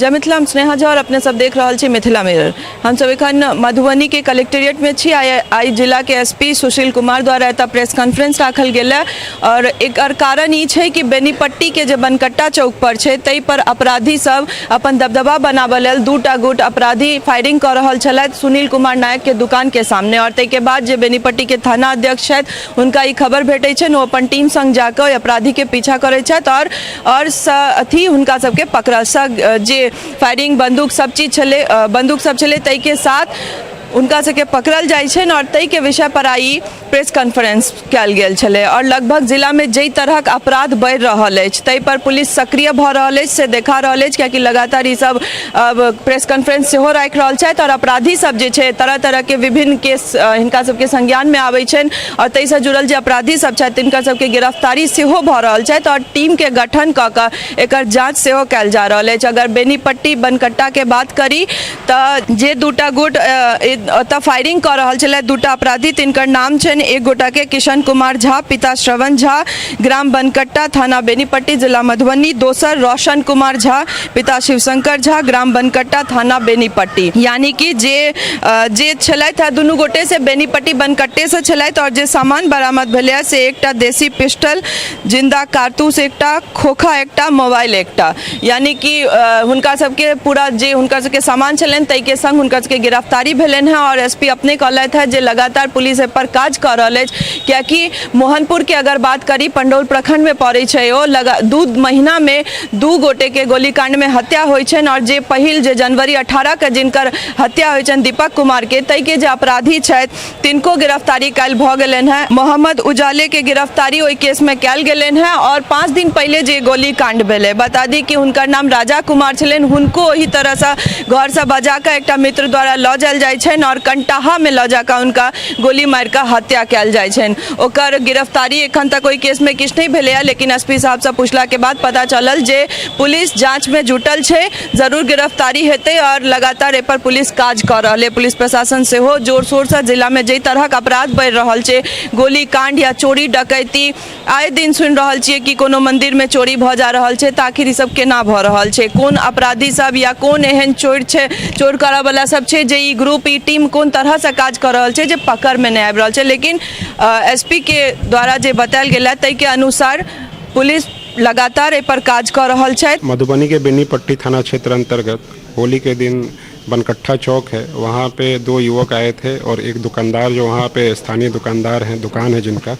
जय मिथिला, हम स्नेहा झा और अपने सब देख रहल छी मिथिला मिरर। हमसब एखन मधुबनी के कलेक्ट्रेट में छी। आइ आइ जिला के एसपी सुशील कुमार द्वारा एतऽ प्रेस कॉन्फ्रेंस राखल गेल है और एकर कारण ई छै कि बेनीपट्टी के जे बनकट्टा चौक पर छै ताहि पर अपराधी सब अपन दबदबा बनाबऽ लेल दूटा गुट अपराधी फायरिंग कऽ रहल छलथि सुनील कुमार नायक के दुकान के सामने। और ताहिके बाद जे बेनीपट्टी के थाना अध्यक्ष छथि हुनका ई खबर भेटै छनि, ओ अपन टीम संग जाकऽ ओहि अपराधी के पीछा करै छथि और अथी हुनका सबके पकड़ल जे फायरिंग बंदूक सब चीज छलै, बंदूक सब छलै, ताहिके साथ हुनका सबके पकड़ल जाइ छनि और ताहिके विषय पर आइ प्रेस कॉन्फ्रेंस कयल गेल छलै। और लगभग जिलामे जाहि तरहक अपराध बढ़ि रहल अछि ताहि पर पुलिस सक्रिय भऽ रहल अछि से देखा रहल अछि, कियाकि लगातार ई सब प्रेस कॉन्फ्रेंस सेहो राखि रहल छथि और अपराधी सब जे छै तरह तरहके विभिन्न केस हिनका सबके संज्ञानमे आबै छनि और ताहिसँ जुड़ल जे अपराधी सब छथि तिनकर सबके गिरफ्तारी सेहो भऽ रहल छथि और टीमके गठन कऽ कऽ एकर जाँच सेहो कयल जा रहल अछि। अगर बेनीपट्टी बनकट्टाके बात करी तऽ जे दूटा गुट ओतऽ फायरिंग कऽ रहल छलै दूटा अपराधी, तिनकर नाम छनि एक गोटाके किशन कुमार झा, पिता श्रवण झा, ग्राम बनकट्टा, थाना बेनीपट्टी, जिला मधुबनी, दोसर रोशन कुमार झा, पिता शिवशंकर झा, ग्राम बनकट्टा, थाना बेनीपट्टी। यानी कि जे जे छलथि है दुनू गोटे से बेनीपट्टी बनकट्टेसँ छलथि और जे सामान बरामद भेलै से एकटा देसी पिस्टल, जिंदा कारतूस एकटा, खोखा एकटा, मोबाइल एकटा। यानी कि हुनका सबके पूरा जे हुनका सबके सामान छलनि ताहिके संग हुनका सबके गिरफ्तारी भेलनि हेँ। और एसपी अपने कहलथि हेँ जे लगातार पुलिस एहि पर काज कऽ रहल अछि, कियाकि मोहनपुरके अगर बात करी पंडौल प्रखंडमे पड़ै छै ओ, लगा 2 महीनामे 2 गोटेके गोलीकांडमे हत्या होइ छनि और जे पहिल जे जनवरी 18 के जिनकर हत्या होइ छनि दीपक कुमारके, ताहिके जे अपराधी छथि तिनको गिरफ्तारी काल्हि भऽ गेलनि हेँ। मोहम्मद उजाले के गिरफ्तारी ओहि केसमे कयल गेलनि हेँ और 5 दिन पहिले जे गोली कांड भेलै, बता दी कि हुनकर नाम राजा कुमार छलनि, हुनको ओही तरहसँ घरसँ बजा कऽ एकटा मित्र द्वारा लऽ जायल जाइ छनि और कंटाहामे लऽ जाकऽ हुनका गोली मारि कऽ हत्या कयल जाइ छनि। ओकर गिरफ्तारी एखन तक ओहि केसमे किछु नहि भेलैए, लेकिन एसपी साहबसँ पुछलाके बाद पता चलल जे पुलिस जाँचमे जुटल छै, जरूर गिरफ्तारी हेतै और लगातार एहि पर पुलिस काज कऽ रहल है। पुलिस प्रशासन सेहो जोर शोरसँ जिलामे जाहि तरहक अपराध बढ़ि रहल छै, गोली कांड या चोरी डकैती, आए दिन सुनि रहल छियै कि कोनो मंदिरमे चोरी भऽ जा रहल छै, तऽ आखिर ई सब केना भऽ रहल छै? कोन अपराधी सब या कोन एहन चोर छै, चोर करऽवला सब छै जे ई ग्रुप ई टीम कोन तरहसँ काज कऽ रहल छै जे पकड़मे नहि आबि रहल छै? लेकिन एस पी के द्वारा जे बतायल गेल है ताहिके अनुसार पुलिस लगातार एहि पर काज कऽ रहल छथि। मधुबनी के बेनीपट्टी थाना क्षेत्र अंतर्गत होली के दिन बनकट्ठा चौक है, वहाँ पे 2 युवक आए थे और एक दुकानदार जो वहाँ पे स्थानीय दुकानदार हैं, दुकान है जिनका,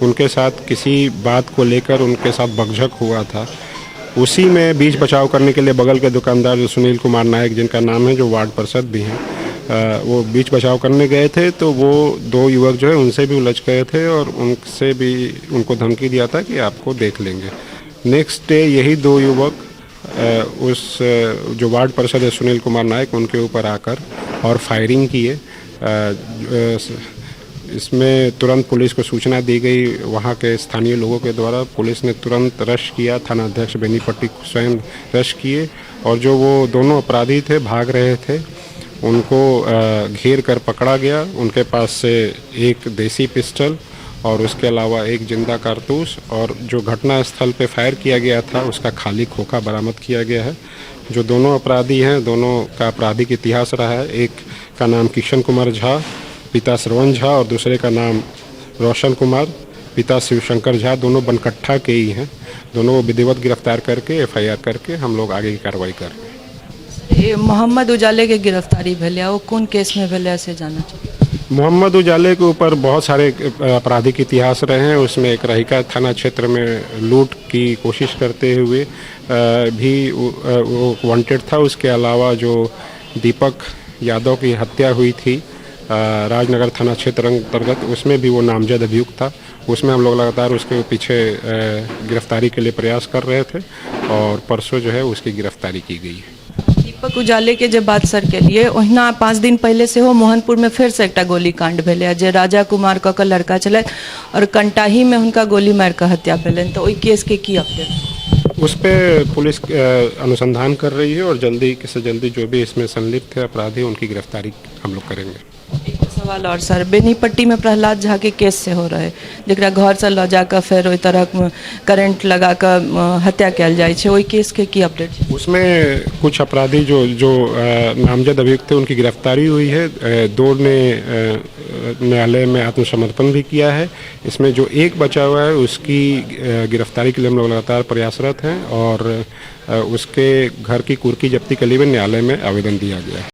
उनके साथ किसी बात को लेकर उनके साथ बकझक हुआ था। उसी में बीच बचाव करने के लिए बगल के दुकानदार जो सुनील कुमार नायक जिनका नाम है, जो वार्ड पार्षद भी हैं, वो बीच बचाव करने गए थे तो वो 2 युवक जो है उनसे भी उलझ गए थे और उनसे भी उनको धमकी दिया था कि आपको देख लेंगे। नेक्स्ट डे यही 2 युवक उस जो वार्ड पार्षद है सुनील कुमार नायक उनके ऊपर आकर और फायरिंग किए। इसमें तुरंत पुलिस को सूचना दी गई वहाँ के स्थानीय लोगों के द्वारा। पुलिस ने तुरंत रश किया, थाना अध्यक्ष बेनीपट्टी स्वयं रश किए और जो वो दोनों अपराधी थे भाग रहे थे उनको घेर कर पकड़ा गया। उनके पास से एक देसी पिस्टल और उसके अलावा एक जिंदा कारतूस और जो घटना स्थल पे फायर किया गया था उसका खाली खोखा बरामद किया गया है। जो दोनों अपराधी हैं, दोनों का आपराधिक इतिहास रहा है। एक का नाम किशन कुमार झा, पिता श्रवण झा और दूसरे का नाम रोशन कुमार, पिता शिवशंकर झा, दोनों बनकट्ठा के ही हैं। दोनों को विधिवत गिरफ्तार करके एफआईआर करके हम लोग आगे की कार्रवाई कर रहे हैं। ये मोहम्मद उजाले के गिरफ्तारी भेलै, ओ कोन केस में भेलै से जानना चाही। मोहम्मद उजाले के ऊपर बहुत सारे आपराधिक इतिहास रहे हैं। उसमें एक रहिका थाना क्षेत्र में लूट की कोशिश करते हुए भी वो वांटेड था। उसके अलावा जो दीपक यादव की हत्या हुई थी राजनगर थाना क्षेत्र अंतर्गत, उसमें भी वो नामजद अभियुक्त था। उसमें हम लोग लगातार उसके पीछे गिरफ्तारी के लिए प्रयास कर रहे थे और परसों जो है उसकी गिरफ्तारी की गई है। दीपक उजाले के जे बात सर के लिए, ओहिना 5 दिन पहले सेहो मोहनपुर में फिर से एकटा गोली कांड भेलै जे राजा कुमार कऽ के लड़का छलै और कंटाही में हुनका गोली मारि कऽ हत्या भेलनि, तऽ ओहि केस के की अपडेट? उस पर पुलिस अनुसंधान कर रही है और जल्दी से जल्दी जो भी इसमें संलिप्त है अपराधी उनकी गिरफ्तारी हम लोग करेंगे। एक सवाल सवाल और सर, बेनीपट्टी में प्रहलाद झा के केस सेहो रहै, जकरा घरसँ लऽ जाकऽ फेर ओहि तरहक करेंट लगा कऽ हत्या कयल जाइ छै, ओहि केसके की अपडेट छै? उसमें कुछ अपराधी जो जो नामजद अभियुक्त थे, उनकी गिरफ्तारी हुई है। दो ने न्यायालय में आत्मसमर्पण भी किया है। इसमें जो एक बचा हुआ है, उसकी गिरफ्तारी के लिए हम लोग लगातार प्रयासरत हैं और उसके घर की कुर्की जब्ती के लिए भी न्यायालय में आवेदन दिया गया है।